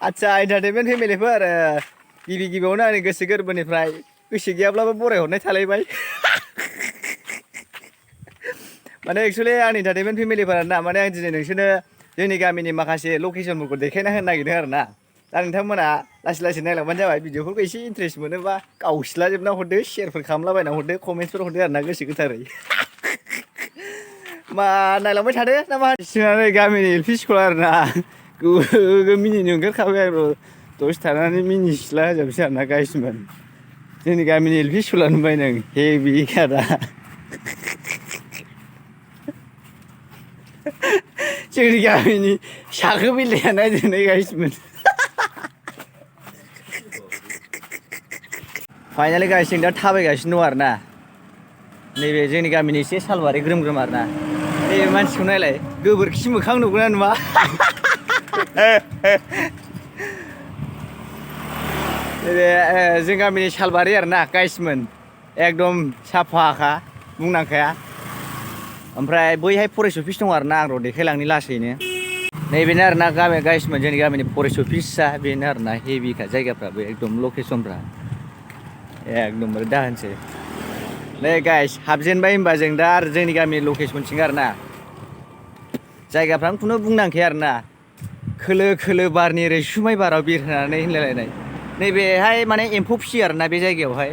आच्छा एन्टारटेनमेन्ट फेमिलिफोर गिबि गिबियावनो आंनि गोसो गोरबोनिफ्राय गोसो गैयाब्लाबो बरायहरनाय थालायबाय माने एक्चुअली आंनि एन्टारटेनमेन्ट फेमिलिफोर ना माने आं दिनै नोंसोरनो जोंनि गामिनि माखासे लकेसनफोरखौ देखायना होनो नागिरदों आरो ना दा नोंथांमोना लासै लासै नायलांबानो जाबाय भिडिअफोरखौ एसे इन्टारेस्ट मोनोबा गावस्लाजोबना हरदो शेयारफोर खालामलाबायना हरदो कमेन्ट्सफोर हरदो आरो ना गोसो गोथारै मा नायलांबाय थादो ना मा जोंहा नै गामिनि एल पि स्कुल आरो ना गोगोम मिनिनो ओंखारखाबाय आरो दसे थानानै मिनिस्ला होजोबसै आरो ना गाइसमोन जोंनि गामिनि एल पि स्कुला नुबाय नों हेभि खादा जोंनि गामिनि साखो बिलाया नायदोंनाय गाइसमोन फाइनालि गाइस जों दा थाबायगासिनो दं आरो ना नैबे जोंनि गामिनि एसे सालबारि ग्रोम ग्रोम आरो ना नैबे मानसिखौ नायलाय गोबोरखि मोखां नुगोना नुवा नैबे जों गामिनि सालबारि आरो ना गाइसमोन एकदम साफाखा बुंनांखाया ओमफ्राय बैहाय फरेस्ट अफिस दं आरो ना आं र' देखायलांनि लासैनो नैबेनो आरो ना गामि गाइसमोन जोंनि गामिनि फरेस्ट अफिसा बेनो आरो ना हेभिखा जायगाफ्राबो एकदम लकेसनफ्रा एकदमबारे दाहोनसै नै गाइस हाबजेनबाय होनबा जों दा आरो जोंनि गामिनि लकेसनथिं आरो ना जायगाफ्रानो खुनु बुंनांखाया आरो ना खोलो खोलो बारनि रैसुमै बाराव बिरहोनानै होनलायलायनाय नैबेहाय माने एम्फौ फिसियो आरो ना बे जायगायावहाय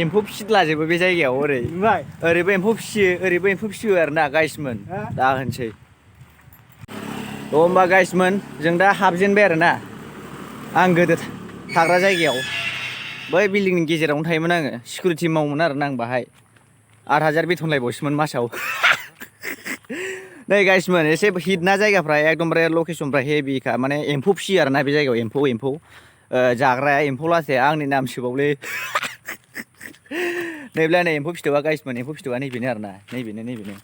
एम्फौ फिसिदलाजोबो बे जायगायाव ओरैबो एम्फौ फिसियो ओरैबो एम्फौ फिसियो आरो ना गाइसमोन दा होनसै थ' होमबा गाइसमोन जों दा हाबजेनबाय आरो ना आं गोदो थाग्रा जायगायाव बै बिल्डिंनि गेजेरावनो थायोमोन आङो सिकिउरिटि मावोमोन आरो ना आं बाहाय 8,000 बेथन लायबावसोमोन मासाव नै गाइसमोन एसे हिट ना जायगाफ्रा एकदमबारे लकेसनफ्रा हेभिखा माने एम्फौ फिसियो आरो ना बे जायगायाव एम्फौ जाग्राया एम्फौ लाथाया आंनि नामसोबावलै नैब्ला नै एम्फौ फिथोबा गाइसमोन एम्फौ फिथोबा नैबेनो आरो ना नैबेनो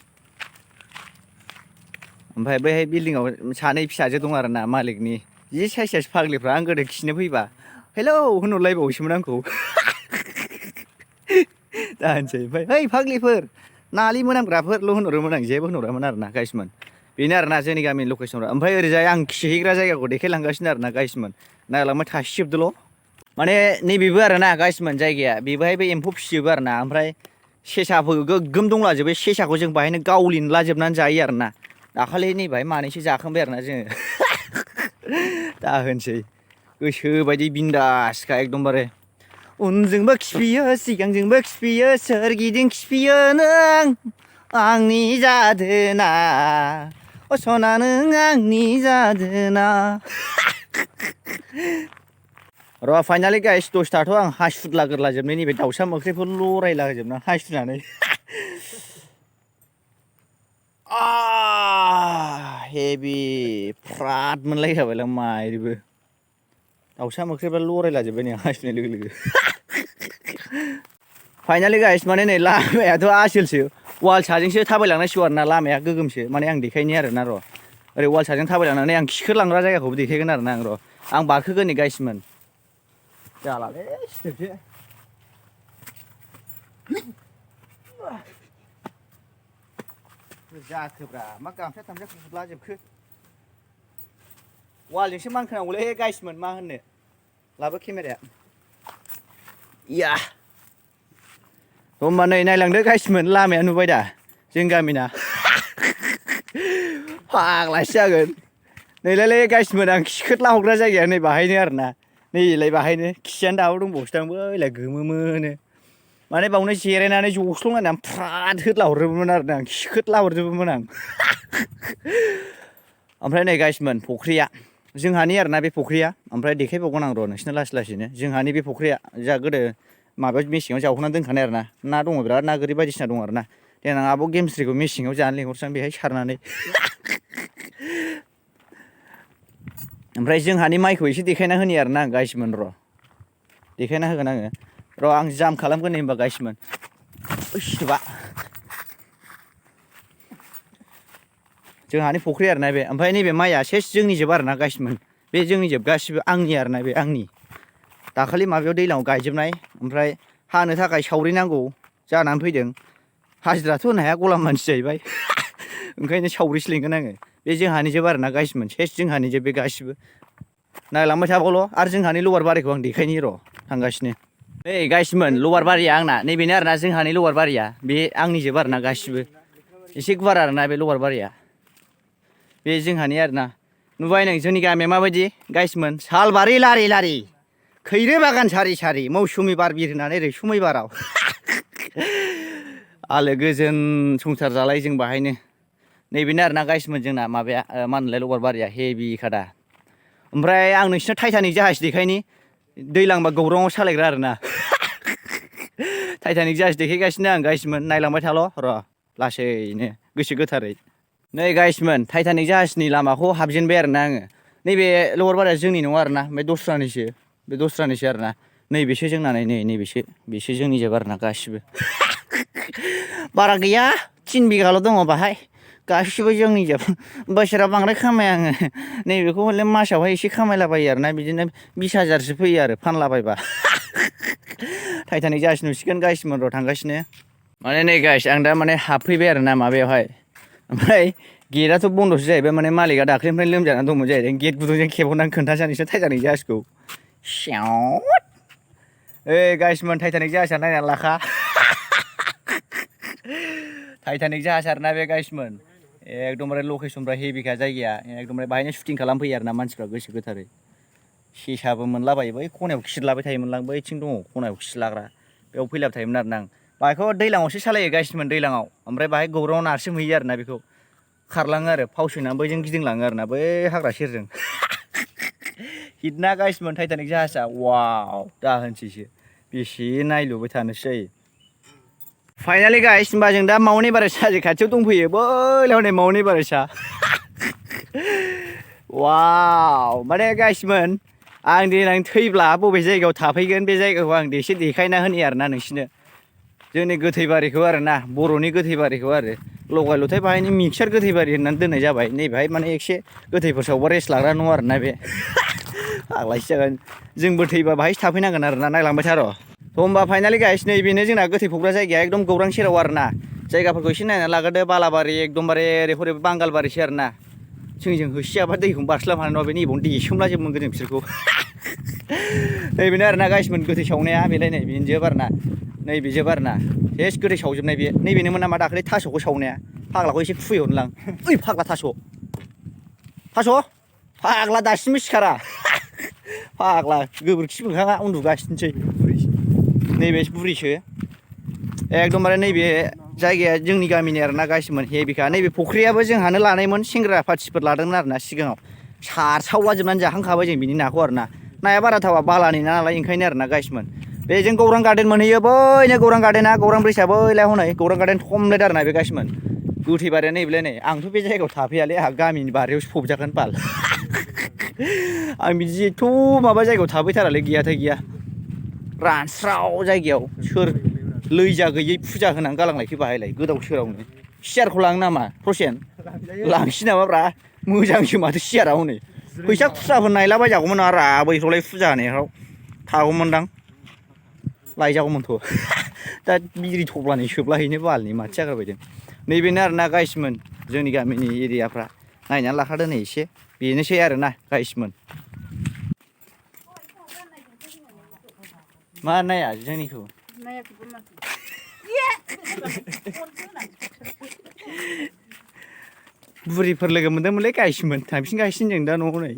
ओमफ्राय बैहाय बिल्डिंआव सानै फिसाजो दं आरो ना मालिकनि जि साइस फाग्लिफ्रा आं गोदो खिनो फैबा हेलौ होनहरलायबावोसोमोन आंखौ दा होनसै ओमफ्राय है फाग्लिफोर नाली मोनामग्राफोरल' होनहरोमोन आं जेबो होनहरामोन आरो ना गाइसमोन बेनो आरो ना जोंनि गामिनि लकेसनफ्रा ओमफ्राय ओरैजाय आं खिहैग्रा जायगाखौ देखायलांगासिनो आरो ना गाइसमोन नायलांबाय थासिजोबदोल' माने नैबेबो आरो ना गाइसमोन जायगाया बेबोहायबो एम्फौ फिसियोबो आरो ना ओमफ्राय सेसाफोर गोगोम दंलाजोबो सेसाखौ जों बाहायनो गावलिनलाजोबनानै जायो आरो ना दाखालि नैबाहाय मानैसो जाखांबाय आरो ना जोङो दा होनसै गोसोबायदि बिन्दासखा एकदमबारे उनजोंबो खिफियो सिगांजोंबो खिफियो सोरगिदिं खिफियो नों आंनि जादोना अ सना नों आंनि जादोना र' फाइनालि गाइस दसथाथ' आं हासुद्ला गोरलाजोबनाय नैबे दाउसा मोख्रेबफोर लरायला होजोबना हासुनानै हेभि फ्राद मोनलायखाबायलां मायरिबो दाउसा मोख्रेबा लरायलाजोब्बाय नै हासुनाय लोगो लोगो फाइनालि गाइस माने नै लामायाथ' आसोलसो वाल साजोंसो थाबायलांनांसिगौ आरो ना लामाया गोगोमसो माने आं देखायनि आरो ना र' ओरै वाल साजों थाबायलांनानै आं खिखोलांग्रा जायगाखौबो देखायगोन आरो ना आं बारखोगोन नै गाइसमोन जालालै सिथोबसो जाखोब्रा मा गामसा थामसा खुरलाजोबखो वालजोंसो मानखोनांगौलै गाइसमोन मा होननो लाबो केमेराया इया होमबा नै नायलांदो गाइसमोन लामाया नुबाय दा जों गामिना फाग्लासो जागोन नैलायलै गाइसमोन आं खिखोदला हरग्रा जायगाया नै बाहायनो आरो ना नैलाय बाहायनो खियानो दाबो दंबावोसोदां बैलाय गोमोमोनो माने बावनो जिरायनानै जस्लंनानै फ्राद होदला हरजोबोमोन आरो ना आं खिखोदला हरजोबोमोन आं ओमफ्राय नै गाइसमोन फख्रिया जोंहानि आरो ना बे फख्रिया ओमफ्राय देखायबावगोन आं र' नोंसिनो लासै लासैनो जोंहानि बे फख्रिया जा गोदो माबायाव मेसेङाव जावहोनानै दोनखानाय आरो ना दङ बिराद ना गोरि बायदिसिना दं आरो ना देनां आब' गेमस्रिखौ मेसेङाव जानो लिंहरसां बेहाय सारनानै ओमफ्राय जोंहानि माइखौ एसे देखायना होनि आरो ना गाइसमोन र' देखायना होगोन आङो र' आं जाम खालामगोन नै होनबा गाइसमोन सिथोबा जोंहानि फख्रि आरो ना बे ओमफ्राय नैबे माइया सेस जोंनिजोब आरो ना गाइसमोन बे जोंनिजोब गासिबो आंनि आरो ना बे आंनि दाखालि माबायाव दैज्लाङाव गायजोबनाय ओमफ्राय हानो थाखाय सावरि नांगौ जानानै फैदों हाजिराथ' होनो हाया गलाम मानसि जाहैबाय ओंखायनो सावरिसो लिंगोन आङो बे जोंहानिजोब आरो ना गाइसमोन सेस जोंहानिजोब बे गासिबो नायलांबाय थाबाल' आरो जोंहानि लवार बारिखौ आं देखायनि र' थांगासिनो नै गाइसमोन लवार बारिया आंना नैबेनो आरोना जोंहानि लवार बारिया बे आंनिजोब आरोना गासिबो एसे गुवार आरोना बे लवार बारिया बे जोंहानि आरोना नुबाय नों जोंनि गामिया माबायदि गाइसमोन सालबारि लारि लारि खैरो बागान सारि सारि मौसुमि बार बिरहोनानै रैसुमै बाराव आलो गोजोन संसार जालाय जों बाहायनो नैबेनो आरोना गाइसमोन जोंना माबाया मा होनोलाय लवार बारिया हेभि खादा ओमफ्राय आं नोंसिनो टाइटानिक जाहाज देखायनि दैलांबा गौराङाव सालायग्रा आरोना टाइटानिक जाहाज देखायगासिनो आं गाइसमोन नायलांबाय थाल' र' लासैनो गोसो गोथारै नै गाइसमोन टाइटानिक जाहाजनि लामाखौ हाबजेनबाय आरोना आङो नैबे लवार बारिया जोंनि नङा आरोना ओमफ्राय दस्रानिसो आरोना नैबेसो जोंना नैबेसो बेसो जोंनि जोब आरोना गासिबो बारा गैया 3 बिगाल' दङ बाहाय गासिबो जोंनि जोब बोसोराव बांद्राय खामाया आङो नैबेखौ हले मासावहाय एसे खामायलाबायो आरोना बिदिनो 20,000सो फैयो आरो फानलाबायबा टाइटानिक जाहाज नुसिगोन गाइसमोन र' थांगासिनो माने नै गाइस आं दा माने हाबफैबाय आरोना माबायावहाय ओमफ्राय गेटआथ' बन्द'सो जाहैबाय माने मालिकआ दाख्लैनिफ्रायनो लोमजानानै दंमोन जाहैदों गेट गुदुंजों खेबहरनानै खोन्थासानोसै टाइटानिक जाहाजखौ सियावट ओइ गाइसमोन टाइटानिक जाहाजआ नायनानै लाखा टाइटानिक जाहाज आरोना बे गाइसमोन एकदमबारे लकेसनफ्रा हेभिखा जायगाया एकदमबारे बाहायनो शुटिं खालामफैयो आरोना मानसिफ्रा गोसो गोथारै सेसाबो मोनलाबायो बै खनायाव खिरलाबाय थायोमोनलां बैथिं दङ खनायाव खिरलाग्रा बेयाव फैलाबाय थायोमोन आरोना आं बाइकखौ दैलाङावसो सालायो गाइसमोन दैलाङाव ओमफ्राय बाहाय गौराङाव नारसोमहैयो आरोना बेखौ खारलाङो आरो फावसैनानै बैजों गिदिंलाङो आरोना बै हाग्रा सेरजों हिटना गाइसमोन टाइटानिक जाहाजआ वाव दा होनसैसो बेसे नायलुबाय थानोसो जायो फाइनालि गाइस होमबा जों दा माउन्ट एभारेस्ट हाजो खाथियाव दंफैयो बैलाय हनै माउन्ट एभारेस्टआ वाव माने गाइसमोन आं देनां थैब्ला बबे जायगायाव थाफैगोन बे जायगाखौ आं एसे देखायना होनि आरोना नोंसिनो जोंनि गोथैबारिखौ आरोना बर'नि गोथैबारिखौ आरो लगाय लथाय बाहायनो मिक्सार गोथैबारि होननानै दोननाय जाबाय नैबेहाय माने एसे गोथैफोर सावबा रेस्ट लाग्रा न' आरोना बे फाग्लासो जागोन जोंबो थैबा बाहायसो थाफैनांगोन आरोना नायलांबाय था र' थ' होमबा फाइनालि गाइस नैबेनो जोंना गोथै फबग्रा जायगाया एकदम गौरां सेराव आरोना जायगाफोरखौ एसे नायनानै लाग्रोदो बालाबारि एकदमबारे ओरै हरै बांगालबारिसो आरोना जोंजों होसोयाबा दैखौनो बारस्लाबनो हानाय नङा बे नैबावनो देसोमला जोबमोनगोन जों बिसोरखौ नैबेनो आरोना गाइसमोन गोथै सावनाया बेलाय नै बेनो जोब आरोना नैबे जोब आरोना सेस गोथै सावजोबनाय बे नैबेनोमोन नामा दाख्लै थास'खौ सावनाया फाग्लाखौ एसे खुबैहरनोलां ओइ फाग्ला थास' फाग्ला दासिमबो सिखारा फाग्ला गोबोरखि मोखाङा उन्दुगासिनोसै नैबे बुरिसो एकदमबारे नैबे जायगाया जोंनि गामिनि आरोना गाइसमोन हेभिखा नैबे फुख्रियाबो जोंहानो लानायमोन सेंग्रा पार्टिफोर लादोंमोन आरोना सिगाङाव सारसावलाजोबनानै जाखांखाबाय जों बिनि नाखौ आरोना नाया बारा थावा बालानि ना नालाय ओंखायनो आरोना गाइसमोन बेजों गौरां गार्डेन मोनहैयो बैनो गौरां गार्डेना गौरां ब्रिजआ बैलाय हनै गौरां गार्डेन थमब्लेट आरोना बे गाइसमोन गोथै बारिया नैबेलाय नै आंथ' बे जायगायाव थाफैयालै आंहा गामिनि बारियावसो फबजागोन बाल आं बिदि एथ' माबा जायगायाव थाफैथारालै गैयाथाय गैया रानस्राव जायगायाव सोर लैजा गैयै फुजा होनानै गालांनायखो बाहायलाय गोदाव सोरावनो सियारखौ लाङो नामा प्रसेन लांसै नामाब्रा मोजांसो माथो सियारा हनै फैसा खुस्राफोर नायलाबायजागौमोन आरो बैफ्रावलाय फुजा होनायफ्राव थागौमोनदां लायजागौमोनथ' दा बिरि थब्लानि सोबलाहैनो बालनि माथो जागारबायदों नैबेनो आरोना गाइसमोन जोंनि गामिनि एरियाफ्रा नायनानै लाखादो नै एसे बेनोसै आरोना गाइसमोन मा नाया जोंनिखौ बुरिफोर लोगो मोनदोंमोनलै गाइसमोन थांफिनगासिनो जों दा न'आव नै